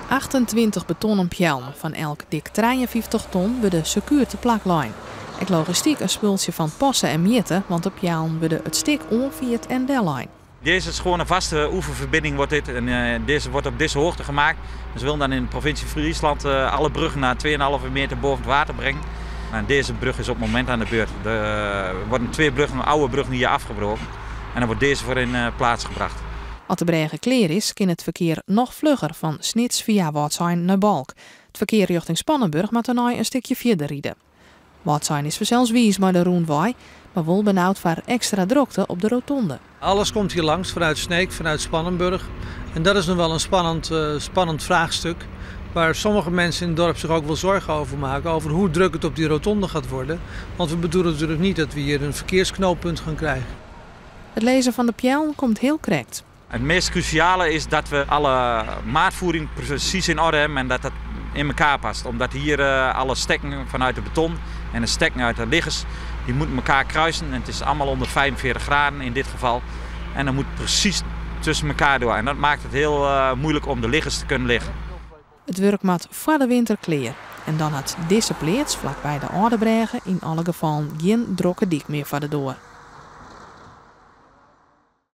28 betonnen peallen fan elk dik 53 ton wurde sekuer te plak lein. Ek logistyk in spultsje fan passe en mjitte, want de peallen wurde it stik oanfierd en dellein. Deze is gewoon een vaste oeververbinding wordt dit. En deze wordt op deze hoogte gemaakt. Dus we willen dan in de provincie Friesland alle bruggen naar 2,5 meter boven het water brengen. En deze brug is op het moment aan de beurt. Er worden twee bruggen, oude bruggen hier afgebroken. En dan wordt deze voor in plaats gebracht. As de brêge klear is, kin it ferkear noch flugger fan Snits fia Wâldsein nei Balk. It ferkear rjochting Spannenburch moat dêrnei in stikje fierder ride. Wâldsein is fansels wiis mei de rûnwei, mar wol benaud foar ekstra drokte op de rotonde. Alles komt hier langs vanuit Sneek, vanuit Spannenburg. En dat is nog wel een spannend vraagstuk. Waar sommige mensen in het dorp zich ook wel zorgen over maken. Over hoe druk het op die rotonde gaat worden. Want we bedoelen natuurlijk niet dat we hier een verkeersknooppunt gaan krijgen. It lizzen fan de peallen komt hiel krekt. Het meest cruciale is dat we alle maatvoering precies in orde hebben en dat dat in elkaar past. Omdat hier alle stekken vanuit de beton en de stekken uit de liggers, die moeten elkaar kruisen. En het is allemaal onder 45 graden in dit geval. En dan moet precies tussen elkaar door. En dat maakt het heel moeilijk om de liggers te kunnen leggen. It wurk moat foar de winter klear. En dan hat dizze pleats, flakby de âlde brêge, yn alle gefallen gjin drokke dyk mear foar de doar.